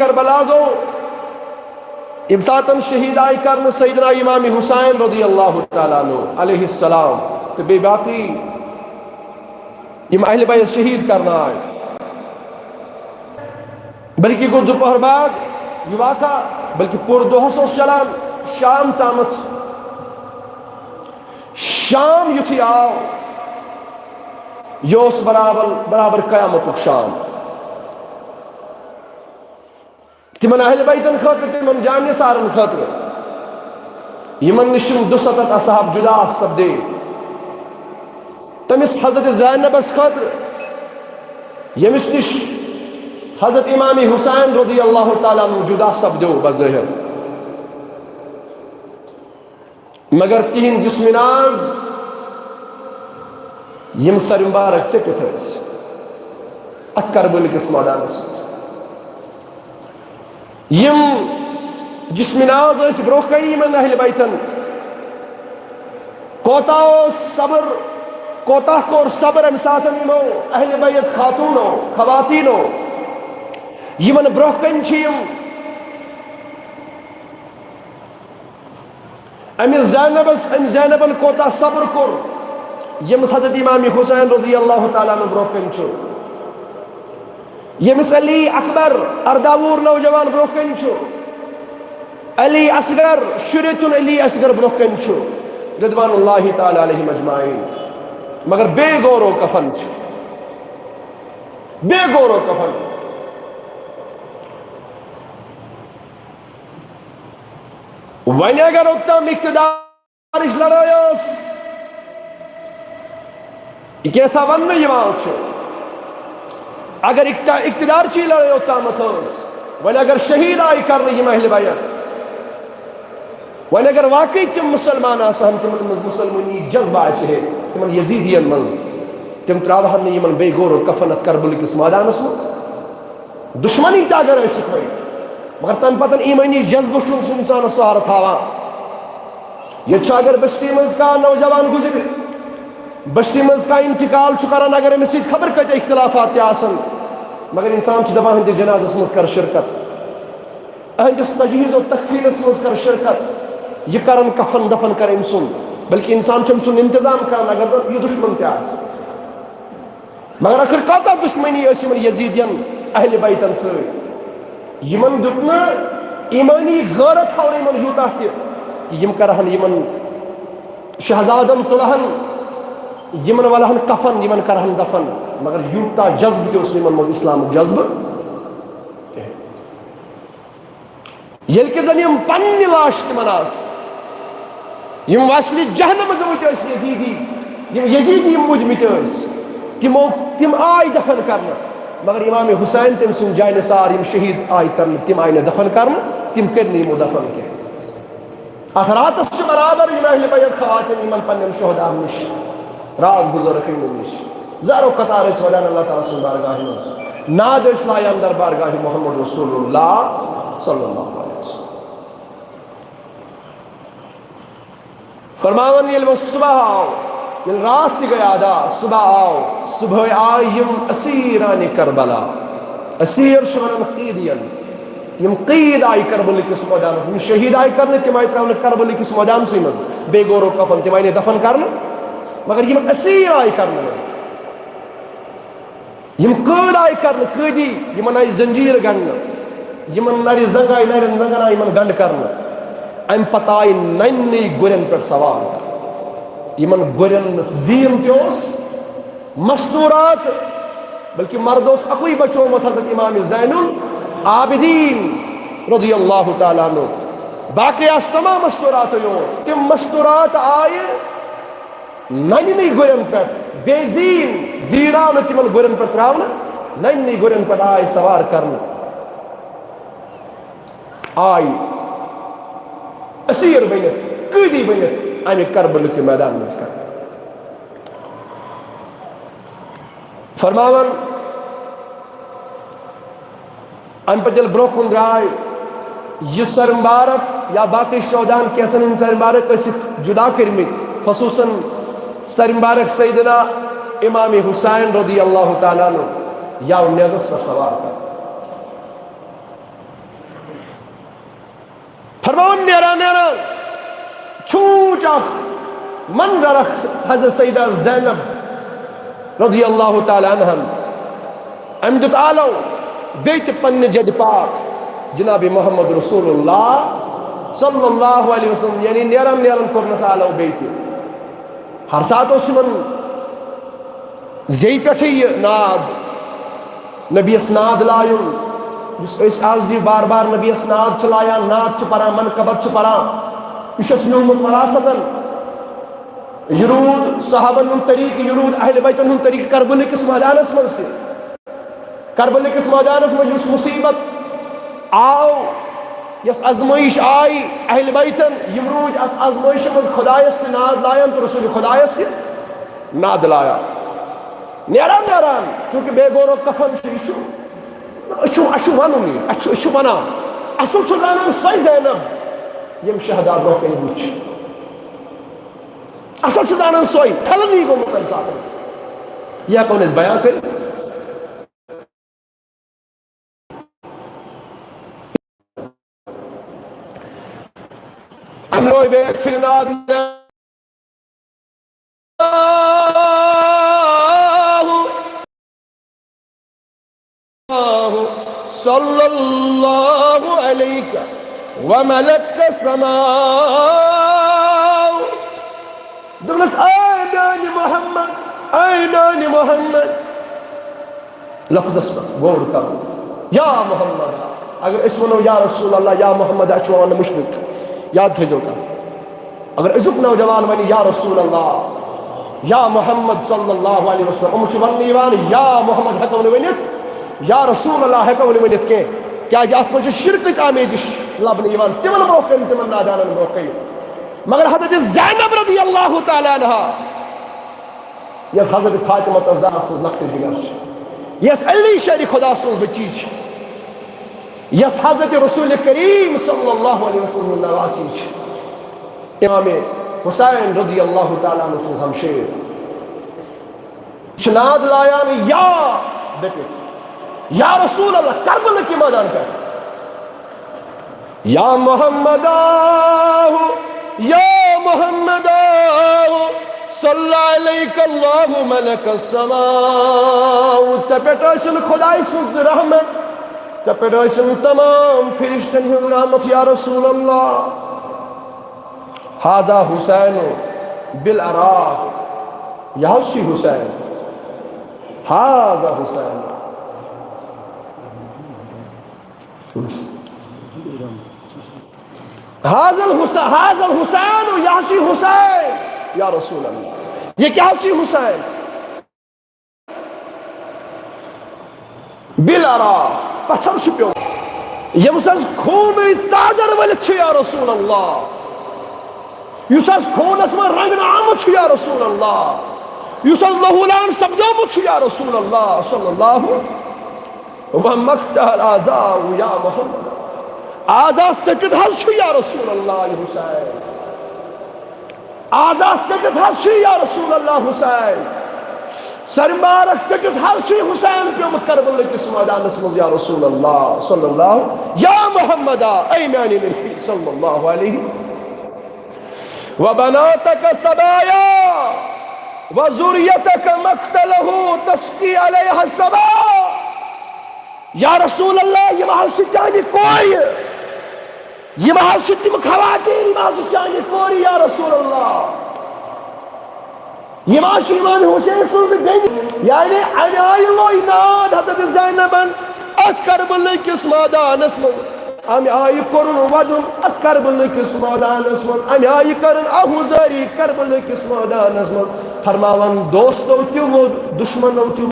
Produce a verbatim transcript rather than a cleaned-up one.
کربلا گوٚو، ییٚمہِ ساتَن شہیٖد آیہِ کرنہٕ سیدنا امام حسین رضی اللہ تعالیٰ عنہ علیہ السلام تہٕ بیٚیہِ باقٕے یِم اہل بیت شہیٖد کرنہٕ آے۔ بلکہِ گوٚو دُپہر بعد یہِ واقعہ، بلکہِ پوٗرٕ دۄہَس اوس چلان شام تامَتھ۔ شام یُتھُے آو، یہِ اوس برابر، برابر قیامتُک شام۔ تِمن اہل بیتن خٲطرٕ، تِمن جانثارن خٲطرٕ، یِمن نِش یِم دُسَتتھ اصحاب جدا سپدے، تٔمِس حضرت زینبس خٲطرٕ، ییٚمِس نِش حضرت امام حسین رضی اللہ تعالیٰ عنہ جدا سپدیو بظٲہر۔ مگر تِہِنٛدۍ جسم ناز، یِم سر مبارک ژٔٹِتھ ٲسۍ اَتھ کربلہٕ کِس مٲدانَس منٛز، یِم جسم ناز ٲسۍ برٛونٛہہ کَنہِ یِمن اہل بیتن، کوتاہ اوس صبر، کوتاہ کوٚر صبر اَمہِ ساتہٕ یِمو اہل بیت خاتوٗنو، خواتیٖنو، یِمن برٛونٛہہ کَنہِ چھِ یِم۔ أمِس زینبس، أمۍ زینبن کوتاہ صبر کوٚر، ییٚمِس حضرت امام حسین رضی اللہ تعالیٰ عنہ برٛونٛہہ کَنہِ چھُ، ییٚمِس علی اکبر، ارداہ وُہُر نوجوان برٛونٛہہ کَنہِ چھُ، علی اصغر، شُرِتُن علی اصغر برٛونٛہہ کَنہِ چھُ، رضوان اللہ تعالیٰ علیہم اجمعین۔ مگر بے گورو کفن چھُ، بے گورو کفن۔ وۄنۍ اگر اوٚتام اقتدارٕچ لڑٲے ٲس، یہِ کینٛژھا وننہٕ یِوان چھُ، اگر اقت-، اقتدارٕچی لڑٲے اوٚتامَتھ ٲس، وۄنۍ اگر شہیٖد آیہِ کرنہٕ یِم اہل بیت، وۄنۍ اگر واقعی تِم مُسلمان آسہٕ ہن، تِمن منٛز مُسلمٲنی جذبہٕ آسہِ ہے، تِمن یزیدین منٛز، تِم ترٛاوہن نہٕ یِمن بے گورو کفن اتھ کربلہٕ کِس مٲدانس منٛز۔ دشمنی تہِ اگر ٲسِکھ وۄنۍ، مگر تَمہِ پَتہٕ ایٖمٲنی جذبہٕ چھُ سُہ اِنسانَس سہارٕ تھاوان۔ ییٚتہِ چھُ اگر بستی منٛز کانٛہہ نوجوان گُزرِ، بستی منٛز کانٛہہ انتقال چھُ کران، اگر أمِس سۭتۍ خبر کۭتیٛاہ اختلافات تہِ آسَن، مگر اِنسان چھُ دَپان، "ہُنٛدِ جنازَس منٛز کر شرکت، أہنٛدِس تجہیٖز و تکفینَس منٛز کر شرکت، یہِ کرن کفن دفن کر أمۍ سُنٛد"، بلکہِ اِنسان چھُ أمۍ سُنٛد انتظام کران، اگر زَن یہِ دُشمن تہِ آسہِ۔ مگر ٲخٕر کۭژاہ دُشمنی ٲس یِمن یزیدین اہل بیتن سۭتۍ؟ یِمن دیُت نہٕ ایمٲنی غٲرت ہاونہٕ یِمن یوٗتاہ تہِ کہِ یِم کرہن یِمن شہزادن تُلہن، یِمن ولہن کفن، یِمن کرہن دفن۔ مگر یوٗتاہ جذبہٕ تہِ اوس نہٕ یِمن منٛز اسلامُک جذبہٕ کینٛہہ۔ ییٚلہِ کہِ زن یِم پننہِ لاش تِمن آسہٕ، یِم وسلہِ جہنم گٔمٕتۍ ٲسۍ یزیدی، یِم یزیدی یِم مُدمٕتۍ ٲسۍ، تِمو، تِم آے دفن کرنہٕ، مگر امام حسین، تٔمۍ سُنٛد جانثار، یِم شہیٖد آے کرنہٕ، تِم آے نہٕ دفن کرنہٕ، تِم کٔرۍ نہٕ یِمو دفن کینٛہہ۔ اتھ راتس چھِ برابر یِم اہل بیت خواتین یِمن پننٮ۪ن شہداہن نِش راتھ گُزٲرٕکھ یِمن نِش۔ زارو قطار ٲسۍ ولان اللہ تعالیٰ سٕنٛز بارگاہہِ منٛز۔ ناد ٲسۍ لایان در بارگاہ محمد رسول اللہ صلی اللہ علیہ وسلم۔ فرماوان، ییٚلہِ وۄنۍ صبح آو، ییٚلہِ راتھ تہِ گٔے ادا، صبح آو، صبحٲے آے یِم اسیرانِ کربلا۔ اسیر چھِ ونان قیدین۔ یِم قید آیہِ کربلہٕ کِس مٲدانس، یِم شہیٖد آیہِ کرنہٕ، تِم آیہِ ترٛاونہٕ کربلہٕ کِس مٲدانسٕے منٛز، بیٚیہِ گورو کفن، تِم آیہِ نہٕ دفن کرنہٕ، مگر یِم اسیٖر آیہِ کرنہٕ، یِم قٲد آیہِ کرنہٕ، قٲدی، یِمن آیہِ زنجیٖر گنٛڈنہٕ، یِمن نرِ زنٛگ آیہِ، نرٮ۪ن زنٛگن آیہِ یِمن گنٛڈ کرنہٕ، اَمہِ پتہٕ آیہِ ننہِ گُرٮ۪ن پٮ۪ٹھ سوار کرنہٕ۔ یِمن گُرٮ۪ن زیٖن تہِ اوس، مستورات، بلکہ مرد اوس اکوئی بچومت حضرت امام زین العابدین رضی اللہ تعالیٰ عنہ۔ باقی آس تمام مستورات یور۔ تم مستورات آیہِ ننی گرن پہ بے زین، زیران تمن گرن پہ تراؤن، ننی گرن پہ آئے سوار کرن۔ آئے اسیر بنت، قیدی بنت، امہ کربل کے میدان مز کر۔ فرماون، امہ پتہ ییٚلہِ برونٛہہ کُن درٛاے، یہِ سر مبارک یا باقی شہداہن کینٛژن ہٕنٛدۍ سر مبارک ٲسِکھ جدا کٔرمٕتۍ، خصوصاً سر مبارک سیدنا امام حسین رضی اللہ تعالیٰ عنہ یاو نیزس پٮ۪ٹھ سوار کرنہٕ۔ فرماوان، نیران نیران چھوٗنٛچ اکھ منظر اکھ حضرت سیدہ زینب رضی اللہ تعالیٰ عنہن۔ أمۍ دیُت آلو بیٚیہِ تہِ پننہِ جدِ پاک جناب محمد رسول اللہ صلی اللہ علیہ وسلم، یعنی نیران نیران کوٚرنس آلو بیٚیہِ تہِ۔ ہر ساتہٕ اوس یِمن زیٚیہِ پٮ۪ٹھٕے یہِ ناد، نبیَس ناد لایُن، یُس أسۍ آز یہِ بار بار نبیَس ناد چھِ لایان، ناد چھِ پران، منقبت چھِ پران، یہِ چھُ اَسہِ میوٗلمُت وراثتن۔ یہِ روٗد صحابن ہُنٛد طریٖقہٕ، یہِ روٗد اہل بیتن ہُنٛد طریٖقہٕ کربلہٕ کِس مٲدانس منٛز تہِ۔ کربلہٕ کِس مٲدانس منٛز یُس مُصیبت آو، یۄس آزمٲیِش آیہِ اہل بیتن، یِم روٗدۍ اتھ آزمٲیشہِ منٛز خۄدایس تہِ ناد لایان تہٕ رسول خۄدایس تہِ ناد لایان۔ نیران نیران، چونکہ بے گورو کفن چھُ، یہِ چھُ، أسۍ چھُ، اَسہِ چھُ ونُن یہِ، اَسہِ چھُ، أسۍ چھِ ونان، اصل چھُ زانان سۄے زینب، ییٚمۍ شہدا برونٛہہ کنہِ وُچھ۔ اصل چھُ زانان سۄے، پھلنٕے گوٚمُت تمہِ ساتہٕ۔ یہِ ہٮ۪کو نہٕ أسۍ بیان کٔرِتھ۔ اَمہِ لوے بیٚیہِ اَکہِ پھِرِ ناد۔ صلی اللہ علیک وملک السماء۔ دوٚپنَس، اے میانہِ محمد، اے میانہِ محمد۔ لفظس پٮ۪ٹھ غور کرُن۔ یا محمد، اگر أسۍ وَنو یا رسول اللہ، یا محمد، اَسہِ چھُ وَنُن مُشرِک۔ یاد تھٲیزیو کَتھ۔ اگر أزیُک نوجوان وَنہِ یا رسول اللہ، یا محمد صلی اللہ علیہ وسلم، یِم چھِ وَننہٕ یِوان، یا محمد ہٮ۪کو نہٕ ؤنِتھ، یا رسول اللہ ہٮ۪کو نہٕ ؤنِتھ کینٛہہ، کیٛازِ اَتھ منٛز چھِ شرکٕچ آمیزش لَبنہٕ یِوان۔ تِمن برونٛہہ کَنہِ، تِمن نادانن برونٛہہ کَنہِ۔ مگر حضرت زینب رضی اللہ تعالیٰ عنہا، یۄس حضرت فاطمہ الزہرا سٕنٛز لۄکٹٕے جگر چھِ، یۄس علی شیرِ خدا سٕنٛز بٔچی چھِ، یۄس حضرت رسول کریم صلی اللہ علیہ وسلم ہٕنٛز نواسی چھِ، امام حسین رضی اللہ تعالیٰ عنہ سٕنٛز ہمشیر، چھِ ناد لایان یا دٔپِتھ، یا رسول اللہ، کربلہٕ کہِ مٲدان پٮ۪ٹھ۔ یا محمد آہ، یا محمد آہ، صلی علیک اللہ ملک السماء۔ ژےٚ پٮ۪ٹھ ٲسِن خۄداے سٕنٛز رحمت، ژےٚ پٮ۪ٹھ ٲسِن تمام فرشتن ہٕنٛز رحمت یا رسول اللہ۔ ھذا حسین بالعراق، یہِ حظ چھُ حسین۔ ھذا حسین۔ ھذا الحس-، ھذا الحسین، یہِ حظ چھُ حسین۔ یا رسول اللہ، یہِ کیٛاہ حظ چھُ حسین؟ بالعراق، پتھر چھُ پیوٚمُت، ییٚمِس حظ خوٗنٕے ژادر ؤلِتھ چھُ یا رسول اللہ، یُس حظ خوٗنس منٛز رنگنہٕ آمُت چھُ یا رسول اللہ، یُس حظ لہوٗلان سپدیومُت چھُ یا رسول اللہ صلی اللہ۔ ومقطع الأعضاء یا محمد، اعضا ژٔٹِتھ حظ چھُ یا رسول اللہ یہِ حسین۔ اعضا ژٔٹِتھ حظ چھُ یا رسول اللہ حسین۔ سر مبارک ژٔٹِتھ حظ چھُ حسین پیومُت کربلہٕ کِس مٲدانس منٛز یا رسول اللہ صلی اللہ۔ یا محمد، اے میانہِ نبی صلی اللہ علیہ۔ وبناتك سبايا وذريتك مقتله تسقي عليها الصبا۔ یا رسول اللہ، یِم حظ چھِ چانہِ کورِ، یِم حظ چھِ تِم خواتین، یِم حظ چھِ چانہِ کورِ یا رسول اللہ۔ یِم حظ چھِ امام حسین سٕنٛز بیٚنہِ۔ یعنی امہِ آیہِ لوے ناد حضرت زینبن اتھ کربلہٕ کِس مٲدانس منٛز۔ امہِ آیہِ کوٚرُن ودُن اتھ کربلہٕ کِس مٲدانس منٛز۔ امہِ آیہِ کٔرٕن آہوزٲری کربلہٕ کِس مٲدانس منٛز۔ فرماوان، دوستو تہِ ووٚد، دشمنو تہِ